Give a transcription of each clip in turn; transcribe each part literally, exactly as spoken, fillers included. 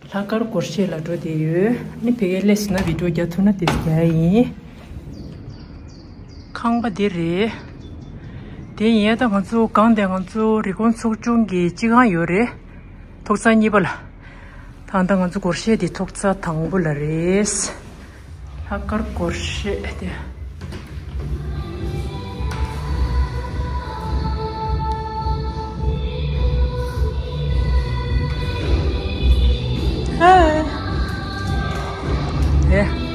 ལྷག་དཀར་སྒོར་གཞས་ལ་འགྲོ་བསྡད་ཡོད། ཨ་ནི་ཕ་གིར་སླེབས་སོང་ན་བི་ཌིའོ་རྒྱག་ཐུབ་ན་དེ་རྒྱག་ཡིན། ཁང་པ་འདི་རེད། དེ་ཡིན་ད་ང་ཚོ་སྒང་དེ་ང་ཚོ་རི་ཀོན་ཚོགས་ཆུང་གི་སྤྱི་ཁང་ཡོད་རེད། ཐོག་ཚད་གཉིས་པ་ལ། ད་ལྟ་ང་ཚོ་སྒོར་གཞས་དེ་ཐོག་ཚད་དང་པོ་ལ་རེད། ལྷག་དཀར་སྒོར་གཞས་དེ། ཧེ། ཨེ།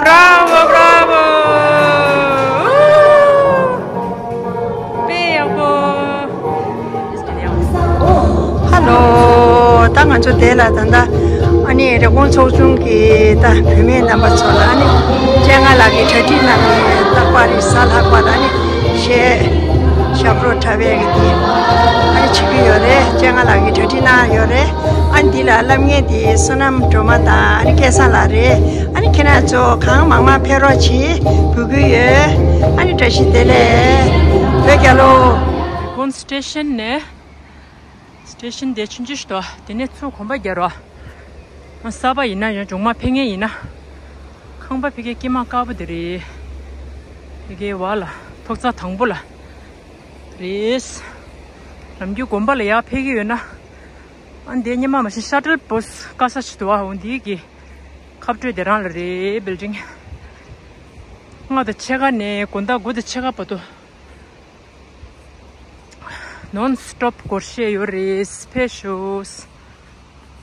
Bravo, bravo. དཔེ་ཡག་པོ། ཧ་ལོ། ད་ང་ཚོ་དེ་ལ་ད་ལྟ་ཨ་ནི་རི་ཀོན་ཚོགས་ཆུང་གི་ད་བུད་མེད་རྣམ་པ་ཚོ་ལ་ཨ་ནི་སྤྱན་སྔ་ལགས་ཀྱི་གྲ་སྒྲིག་གནང་ནས་རྟག་པར་རི་གཟའ་ལྷག་པ་ལ་ཨ་ནི་གཞས་ཞབས་བྲོ་འཁྲབ་པའི་གི་དེ་ཨ་ནི་བྱེད་ཀྱི་ཡོད་རེད། སྤྱན་སྔ་ལགས་ཀྱི་གྲ་སྒྲིག་གནང་ཡོད་རེད། ཨ་ནི་འདི་ལ་བསླབ་མཁན་དེ་བསོད་ནམས་སྒྲོལ་མ་དང་ཨ་ནི་སྐལ་བཟང་ལགས་རེད། ཨ་ནི་ཁྱེད་རང་ཚོ་གང་མང་མང་ཕེབས་རོགས་གྱིས། འབོད་སྐུལ་ཡོད། ཨ་ནི་བཀྲ་ཤིས་བདེ་ལེགས། བོད་རྒྱལ་ལོ། རི་ཀོན་སི་ཊེ་ཤན་ནས། སི་ཊེ་ཤན་དེ་ཆུང་ཆུང་ཞིག་འདུག་དེ་ནས་ཚུར་གོམ་པ་རྒྱག་རོགས། ང་གསར་པ་ཡིན་ན་ཡང་མཇུག་མ་ཕེབས་མཁན་ཡིན་ན། ཁང་པ་ཕ་གིའི་དཀྱིལ་མ་དཀར་པོ་དེ་རེད། ཕ་གིའི་བར་ལ་ཐོག་རྩེག་དང་པོ་ལ་རེད། ནམ་རྒྱུན་དགོན་པ་ལ་ཡར་ཕེབས་ཀྱི་ཡོད་ན། ཨ་འདི་སྔོན་མ་མ་བྱན་ཤ་ཊལ་བྷ་སི་དཀའ་ས་ཞིག་འདུག་ཨ་འོ་འདི་གི་ཁ་སྤྲོད་དེ་རང་ལ་རེད། བིལ་ཌིང་ལྔ་དང་ཕྱེད་ཀ་ནས་དགོང་དག་དགུ་དང་ཕྱེད་ཀ་བར་དུ་ནོན་སི་ཊོབ་སྒོར་གཞས་ཡོད་རེད། ཕེབས་ཤོག་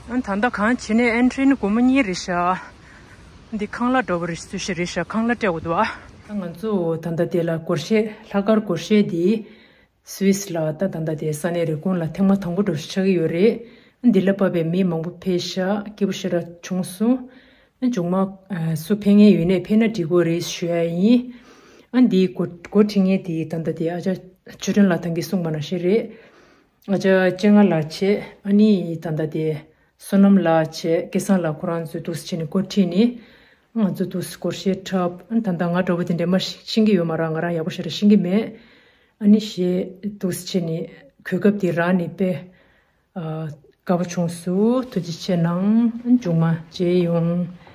ཨ་ད་ལྟ་གང་བྱེད་ནས་ཨེན་ཊི་རི་ནི་སྒོར་མོ་གཉིས་རེད་ཤག་འདི་ཁང་གླ་འདྲ་པོ་རེད། སུ་ཞིག་རེད་ཤག་ཁང་གླ་སྤྲད་དགོས་འདུག་ཨ། ང་ཚོ་ད་ལྟ་དེ་ལ་སྒོར་གཞས་ལྷག་དཀར་སྒོར་གཞས་འདི་སུད་སི་ལ་ད་ད་ལྟ་དེ་ས་གནས་རི་ཀོན་ལ་ཐེངས་མ་དང་པོ་འདྲ་པོ་ཞིག་ཆགས་ཀྱི་ཡོད་རེད། འདི་ལ་བབས་པའི་མི་མང་པོ་ཕེབས་ཤག་སྐྱིད་པོ་ཞེ་དྲག་བྱུང་སོང་། མཇུག་མ་སུ་ཕེབས་མཁན་ཡོད་ནས་ཕེབས་ན་འགྲིག་གི་རེད་ཞུ་ཡ་ཡིན། ཨ་འདིའི་འགོ་འགོ་ཁྲིད་མཁན་དེ་ད་ལྟ་དེ་ཨ་ཅག་ཆོས་སྒྲོན་ལགས་ད་གིན་གསུངས་པ་ནང་བཞིན་རེད། ཨ་ཅག་སྤྱན་སྔ་ལགས་བྱས། ཨ་ནི་ད་ལྟ་དེ་བསོད་ནམས་ལགས་བྱས། སྐལ་བཟང་ལགས་ཁོ་རང་ཚོས་འདུག་སེ་བྱས་ནས་འགོ་ཁྲིད་ནས་ང་ཚོ་འདུག་སེ་སྒོར་གཞས་འཁྲབ། ཨ་ད་ལྟ་ང་འདྲ་པོ་དེ་འདྲས་མ་ཤེས་ཤེས་ཀྱི་ཡོད་མ་རེད། ང་རང་ཡག་པོ་ཞེ་དྲག་ཤེས་ཀྱི་མེད། ཨ་ནི་གཞས་འདུག་སེ་བྱས་ནས་གོ་སྐབས་དེ་རག་ནས་དཔེ་ཨ་དགའ་པོ་བྱུང་སོང་། ཐུགས་རྗེ་ཆེ་གནང་། མཇུག་མ་མཇལ་ཡོང་།